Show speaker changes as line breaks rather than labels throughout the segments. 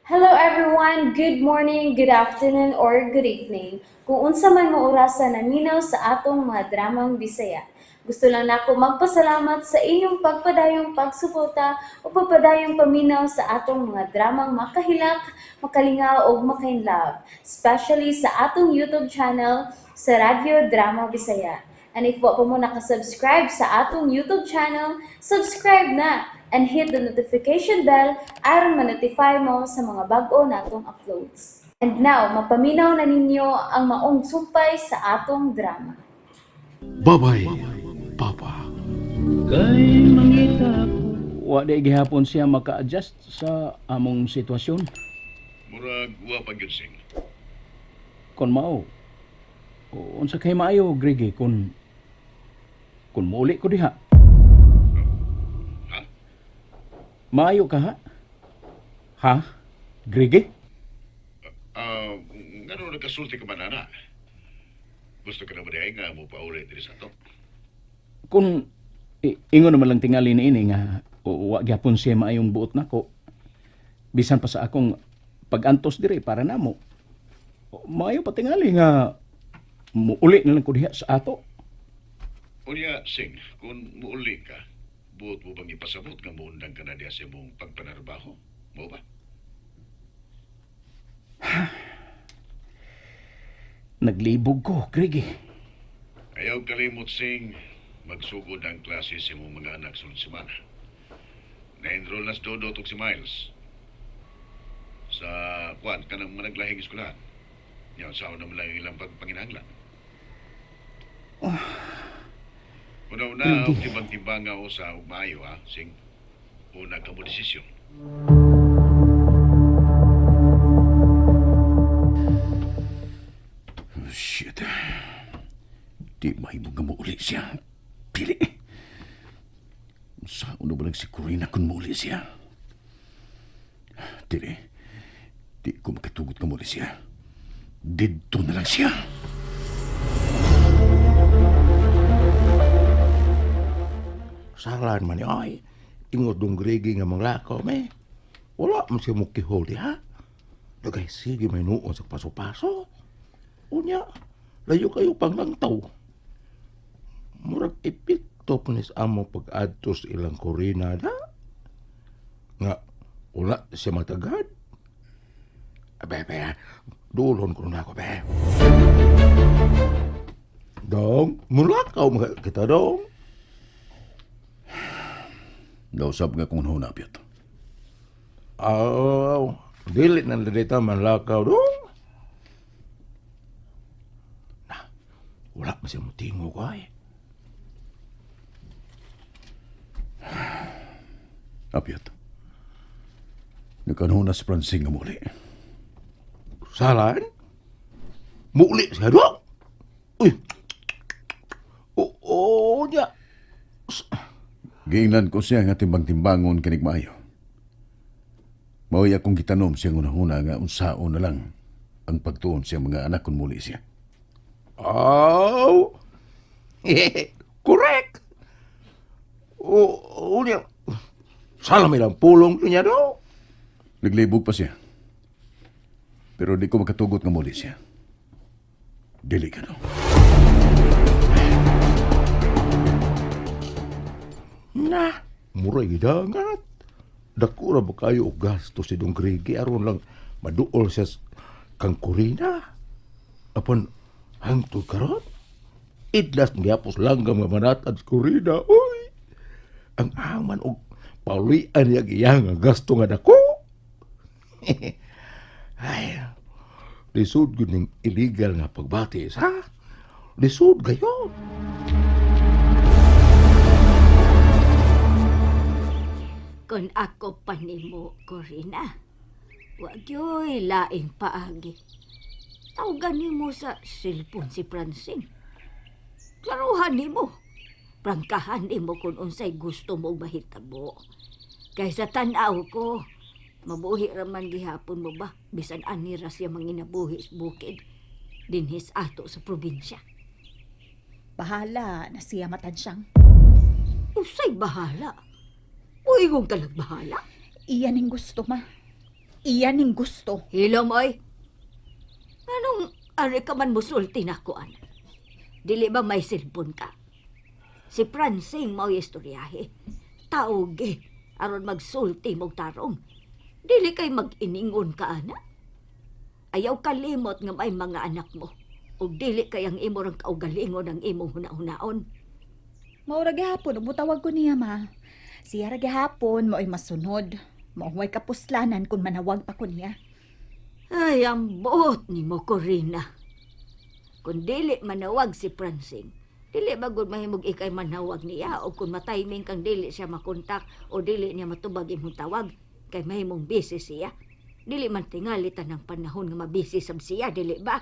Hello everyone! Good morning, good afternoon, or good evening. Kung unsa man mo orasa naminaw sa atong mga dramang Bisaya. Gusto lang nako magpasalamat sa inyong pagpadayong pagsuporta o pagpadayong paminaw sa atong mga dramang makahilak, makalingaw ug makainlove, especially sa atong YouTube channel sa Radyo Drama Bisaya. And if wa pa mo nakasubscribe sa atong YouTube channel, subscribe na and hit the notification bell aron ma-notify mo sa mga bag-o natong uploads. And now, mapaminaw na ninyo ang maong sumpay sa atong drama.
Babay, Papa.
Kay mangita ko.
Wa di gihapon siya maka-adjust sa among sitwasyon.
Murag wa pa gyud, Sing.
Kon mao, unsa kay maayo, Greg, kun muuli ko diha.
Ha?
Maayo ka ha? Ha? Greg?
Ah, ngano nagkasulti ka man ana? Gusto ka na ba diay nga mo pauli diri sa ato?
Kung ingon naman lang tingali niini nga wa gyapon siya maayong buot nako. Bisan pa sa akong pag-antos diri para namo. Maayo pa tingali nga muuli na lang ko diha sa ato.
Unya, Sing, kung muuli ka, buot mo bang ipasabot nga muundang ka na diha sa imong pagpanarbaho? Mo ba?
Naglibog ko, Greg.
Ayaw kalimot, Sing, magsugod ang klase sa imong mga anak sunod semana. Na-enroll na si Dodo ug si Miles. Sa kuan kanang managlahing eskwelahan. Nya sa naman lang ilang pagpanginahanglan. Una-una,
Greg.
og timbang-timbanga o sa ug maayo ha, Sing. Una ka mo desisyon.
Shit. Di mahimo nga muuli siya. Pili. Sa uno ba lang si Corina kung muuli siya? Dili. Di ko makatugot nga muuli siya. Didto na lang siya.
Salan man ni ay. Ingod dong Gregi nga manglakaw me. Wala man siya mukihol di ha. Dagay sige may nuon sa paso-paso. Unya, layo kayo pang langtaw. Murag epekto pa ni sa amo pag-adto sa ilang Corina da. Nga, wala siya matagad. Abe, abe, dulon ko na ako, be. Dong, mulakaw mga kita, dong.
Nausap nga kung huna, Piot.
Aw, dili na dito manlakaw dong. Na, wala man siya mutingo ko ay.
Apyot. Nagkanhuna si Francine nga muli.
Salan? Muli siya dong? Uy! Oo, niya.
Giingnan ko siya nga timbang-timbangon kinig maayo. Mao'y akong gitanom siyang unahuna nga unsaon na lang ang pagtuon siya mga anak kung muli siya.
Aw! Correct! Oo, niya. Salam ilang pulong niya dong.
Naglibog pa siya. Pero di ko makatugot nga muli siya. Dili ka no.
Na, muray gidangat. Dako ra ba kayo og gasto si Dong Grigi aron lang maduol siya kang Corina. Apan hangtod karon idlas gihapos langgam nga manatad si Corina. Uy! Ang aman og paulian niya giyang nga gasto nga dako. Ay, lisod gyud ning illegal nga pagbatis, ha? Lisod gayon.
Kung ako pa nimo, Corina, wa gyoy laing paagi. Tawgan nimo sa cellphone si Francine. Klaruhan nimo. Prangkahan nimo kung unsay gusto mo mahitabo. Kay sa tan-aw ko, mabuhi ra man gihapon mo ba bisan ani ra siya manginabuhi sa bukid dinhis ato sa probinsya.
Bahala na siya matansyang.
Usay bahala. Uigong kalag bahala.
Iyan ang gusto, ma. Iya ning gusto.
Hilom, oy. Anong ari ka man musulti nako, anak? Dili ba may cellphone ka? Si Francing mao'y istoryahe. Tawag aron magsulti mong tarong. Dili kay mag-iningon ka, anak. Ayaw kalimot nga may mga anak mo. Ug dili kay ang imo rang kaugalingon ang imong hunahunaon.
Mao ra gihapon ug mutawag ko niya, ma. Siya ra gihapon mao'y masunod. Mao way kapuslanan kung manawag pa ko niya.
Ay, ang buot ni mo, Corina. Kung dili manawag si Francine, dili ba gud mahimog ikay manawag niya o kung matiming kang dili siya makontak o dili niya matubag imong tawag, kay mahimong busy siya. Dili man tingali tanang panahon nga mabisi sab siya, dili ba?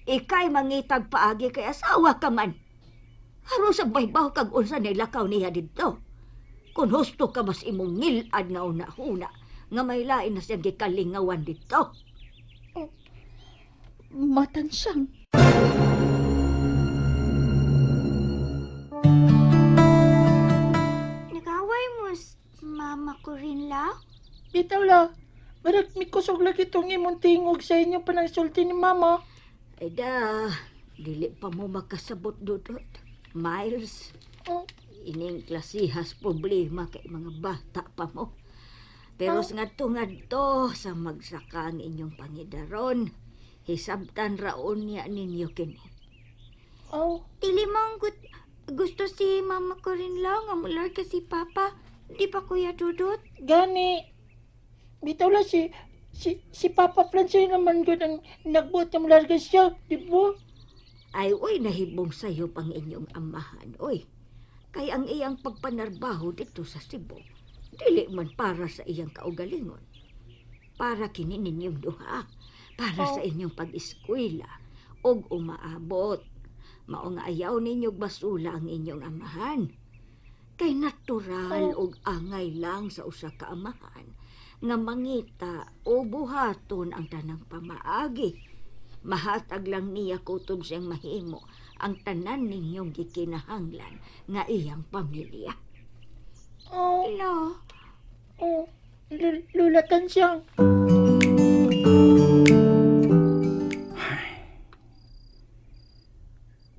Ikay mangitag paagi kay asawa ka man. Aron sa baybaw kag unsa nilakaw niya didto. Kung husto ka mas imong ngilad nga una-una, nga may lain na siyang gikalingawan dito.
Matansyang.
Nagaway mo mama ko rin la?
Bitaw la, marag mikusog lagi itong imong tingog sa inyong panangsulti ni mama.
Ay da, dili pa mo makasabot dudot. Miles,
Oh.
ining klasihas problema kay mga bata pa mo. Pero sa ngadto-ngadto sa magsaka ang inyong pangidaron, hisabtan raon niya ninyo kini.
Oh,
Dili man gusto si mama ko rin la nga mular ka si papa. Di ba, Kuya Dudut?
Gani. Bitaw la si Papa Francis naman gud ang nagbuot ng larga siya, di ba?
Ay, uy, nahibong sayo pang inyong amahan, uy. Kay ang iyang pagpanarbaho dito sa Cebu, dili man para sa iyang kaugalingon. Para kini ninyong duha, para sa inyong pag-eskwela, og umaabot. Mao nga ayaw ninyong basula ang inyong amahan. Kay natural og angay lang sa usa ka amahan nga mangita o buhaton ang tanang pamaagi. Mahatag lang niya kutob siyang mahimo ang tanan ninyong gikinahanglan nga iyang pamilya.
Oh,
La,
oh, lulatan siya.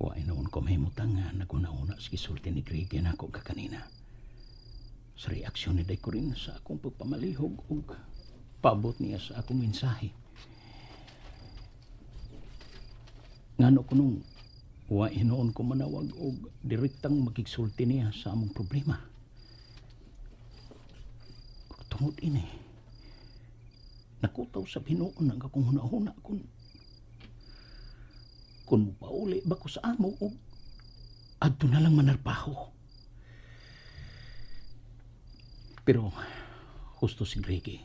Wa noon ko mahimutang nga naguna-una sa gisulti ni Greg nako kakanina. Sa reaksyon ni Day Corinne sa akong pagpamalihog ug paabot niya sa akong mensahe. Ngano ko nung wa hinuon ko manawag og direktang makigsulti niya sa among problema. Ug tungod ini, nakutaw sa hinuon ang akong hunahuna kung mopauli ba ko sa amo og adto na lang manarbaho. Pero husto si Greggy.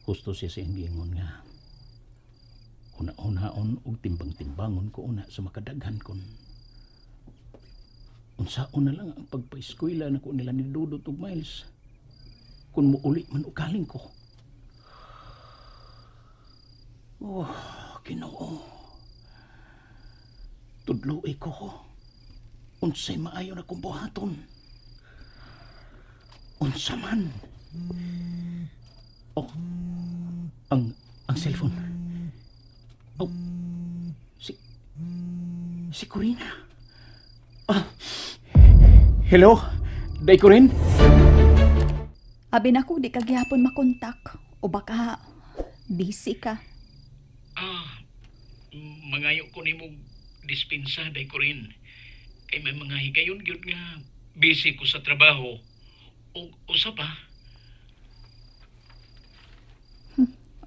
Husto siya sa iyang giingon nga huna-hunaon og timbang-timbangon ko una sa makadaghan kon unsaon na lang ang pagpaeskwela nako nila ni Dudot ug Miles kung muuli man og galing ko. Oh, Ginoo. Tudloi ko. Unsay maayo na kong buhaton. Unsa man. Oh, ang cellphone. Oh, si Corina. Ah, hello, Day Corinne?
Abi nako di ka gihapon makontak o baka busy ka.
Ah, mangayo ko nimo dispensa, Day Corinne. Kay may mga higayon gyud nga busy ko sa trabaho. O usa pa,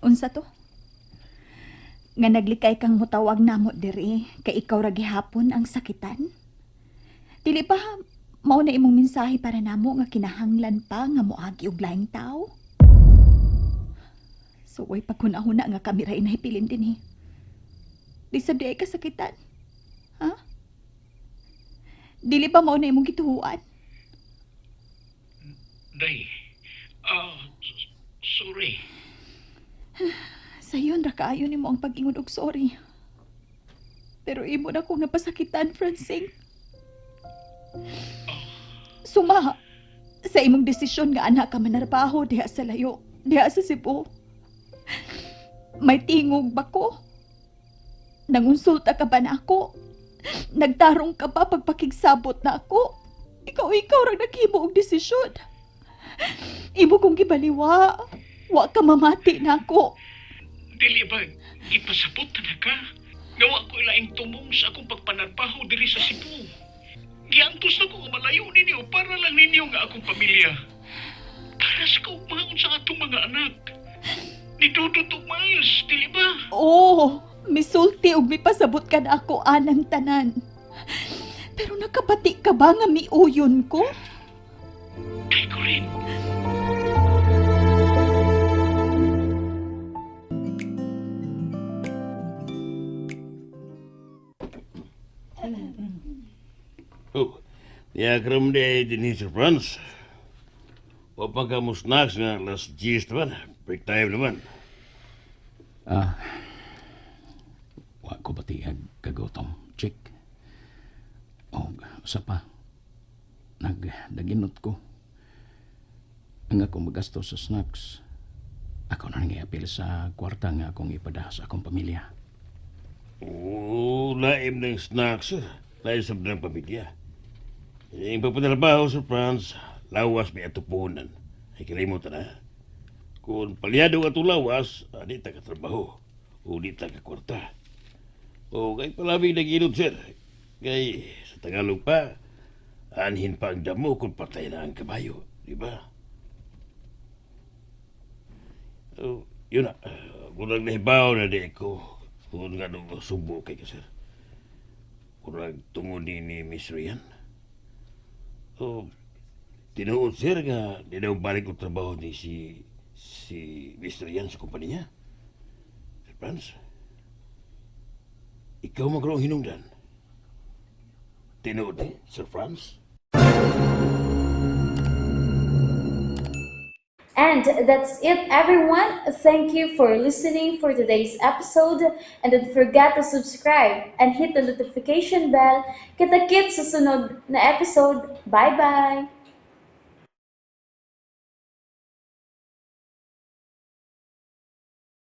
Unsa to? Nga naglikay kang mutawag namo diri kay ikaw ra gihapon ang sakitan. Dili ba mao na imong mensahe para namo nga kinahanglan pa nga moagi og laing tao? So way paghuna-huna nga kami ra inahipilin dinhi. Di sab di ay kasakitan. Ha? Dili ba mao na imong gituhuan?
Day. Ah, sorry.
Sayon ra kaayo nimo ang pag-ingon og sorry. Pero imo na kong napasakitan, Francine. Suma sa imong desisyon nga anak ka manarbaho diha sa layo. Diha sa Cebu. May tingog ba ko? Nangunsulta ka ba na ako? Nagtarong ka ba pagpakigsabot na ako? Ikaw ra naghimo og desisyon. Imo kong gibaliwa. Wa ka mamati na ako.
Dili ba, ipasabot na ka? Gawa ko ilaing tumong sa akong pagpanarbaho diri sa Cebu. Giantos na ko nga malayo ninyo para lang ninyo nga akong pamilya. Para sa kaugmaon sa atong mga anak. Ni Dudut ug Miles, dili ba?
Oo, misulti ug mipasabot ka na ako anang tanan. Pero nakabati ka ba nga miuyon ko?
Kay Corinne.
Oh, diagram de din Sir Franz. Wa pa ka mo snacks nga last 10 naman. Break time naman.
Ah, wa ko batiag kagutom, chick. Og usa pa, nagdaginot ko. Ang akong magasto sa snacks, ako na nang sa kwarta nga akong ipada sa akong pamilya.
Oh, laim ng snacks, sir. Laim sa ng pamilya. Yung papanarbaho, Sir Franz, lawas may atupunan. Ay kalimutan na. Kung palyado atong lawas, di ta katrabaho. O di ta kakwarta. O kay palabing nag-inot, sir. Kay sa Tagalog pa, anhin pa ang damo kung patay na ang kabayo. Di ba? Oh, yun na. Kurang nahibaw na di ko. Kung nga nung subo kay ka, sir. Kurang tungod ni Miss Rian. Oh, tinuod, sir, nga di daw balik ang trabaho ni si Miss Rian sa kumpanya. Sir Franz, ikaw magkaroon hinungdan. Tinuod ni, Sir Franz.
And that's it, everyone. Thank you for listening for today's episode. And don't forget to subscribe and hit the notification bell. Kita-kits sa sunod na episode. Bye-bye!